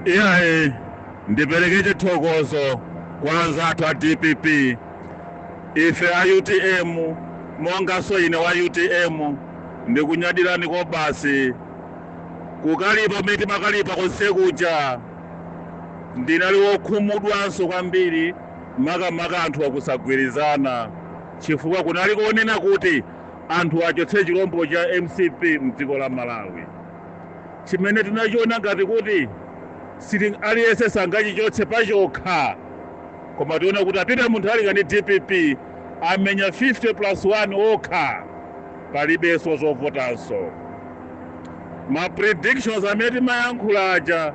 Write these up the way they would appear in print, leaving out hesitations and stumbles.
Iyayi, ndipereke chithokozo kwa anzathu a DPP. Ife a UTM, monganso ine wa UTM, ndikunyadirani kobasi. Kukalipa kumene timakalipa konse kuja, ndinali wokhumudwanso kwambiri, makamaka anthu akusagwirizana, chifukwa kunali kuonena kuti anthu achotse chilombo cha MCP mdziko la Malawi, chimene tinachiona ngati kuti sili aliyense sangachichotse pachokha. Koma tiona kuti a Peter Mutharika ndi DPP amenya 50 plus 1 okha, palibenso zovotanso. Ma predictions amene timayankhula aja,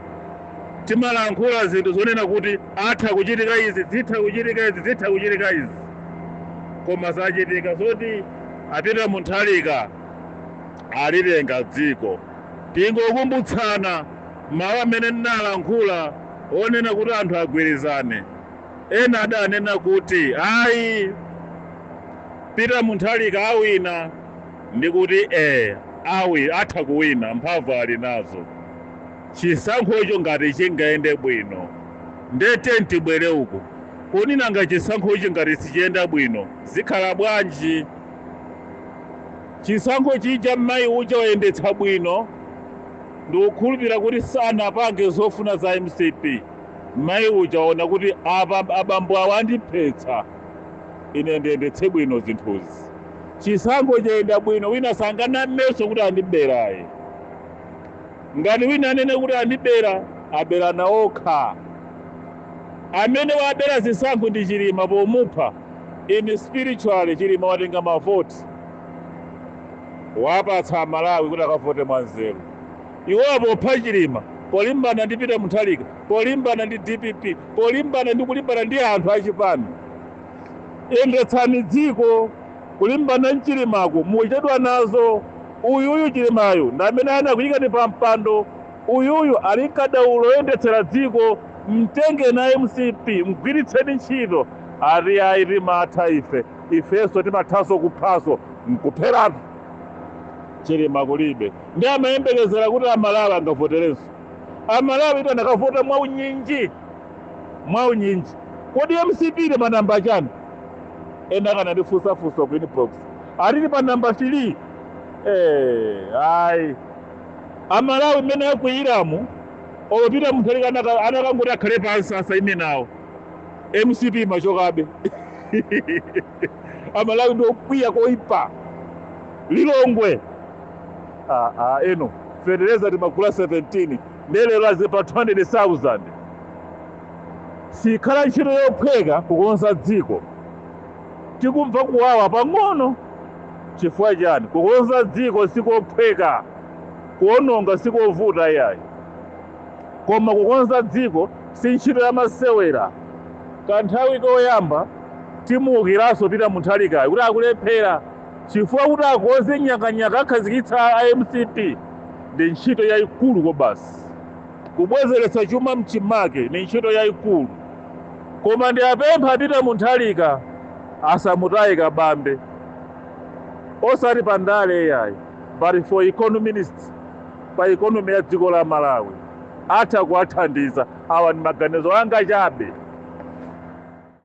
timalankhula zinthu zonena kuti atha kuchitika izi, zitha kuchitika izi, zitha kuchitika izi, koma zachitika zoti a Peter Mutharika alitenga dziko. Tingokumbutsana mawu amene ndinalankhula onena kuti anthu agwirizane. Ena adanena kuti ayi, Peter Mutharika awina, ndikuti awi atha kuwina, mphamvu ali nazo, chisankhocho ngati chingayende bwino. Ndete tibwere uku, kodi nanga chisankhochi ngati sichiyenda bwino zikhala bwanji? Chisankho chija mayi uja wayendetsa bwino, ndikukhulupirira kuti sanapange zofuna za MCP. Mayi uja waona kuti apa abambo awo andiphetsa, ine ndiyendetse bwino zinthuzi. Chisankho chayenda bwino, wina sanganamenso kuti andiberayi. Ngati wina anene kuti andibera, aberana okha. Amene wabera zisankho ndi Chilima pomupha. In spiritually, Chilima watenga mavoti, wapatsa Amalawi kuti akavote mwanzeru. Iwowa popha Chilima, polimbana ndi Peter Mutharika, polimbana ndi DPP, polimbana ndi kulimbana ndi anthu achipani, yendetsani dziko. Kulimbana mchilimako muchedwa nazo. Uyuyu Chilimayo ndi amene anakuyikani pa mpando. Uyuyu ali mkadaulo oyendetsera dziko, mtenge na MCP, mgwiritseni ntchito. Ati ayi, timatha ife, ifenso timathanso kuphaso, nkupheratu. Chilima kulibe, ndi amayembekezera kuti Amalawi angavoterenso. Amalawi ito anakavota mwaunyinji, mwaunyinji. Kodi MCP ili pa namba chani? Ena akanandifunsafunsa ku inbox, atili pa namba 3. Ayi, Amalawi mmene akwiyiramu, olo Peter Mutharika anakangoti akhale pansi asaime nawo, MCP machokabe. Amalawi ndi okwiya koipa. Lilongwe, eno fetereza timagula 17, ndelero azipa 200,000. Sikhala ntchito yophweka kukonza dziko. Tikumva kuwawa pang'ono. Chifukwa chani? Kukonza dziko sikophweka. Kuononga sikovuta iyayi, koma kukonza dziko si ntchito yamasewera. Kanthawi koyamba timuukiranso Peter Mutharikayo kuti akulephera, chifukwa kuti akonze nyakanyaka akhazikitsa a MCP ndi ntchito yayikulu kobasi. Kubwezeretsa chuma mchimake ni ntchito yayikulu. Koma ndi apempha Peter Mutharika asamutaye Kabambe, osati pandale iyayi, but for economist, pa economy ya dziko la Malawi atha kuwathandiza. Awa ndi maganizo anga chabe.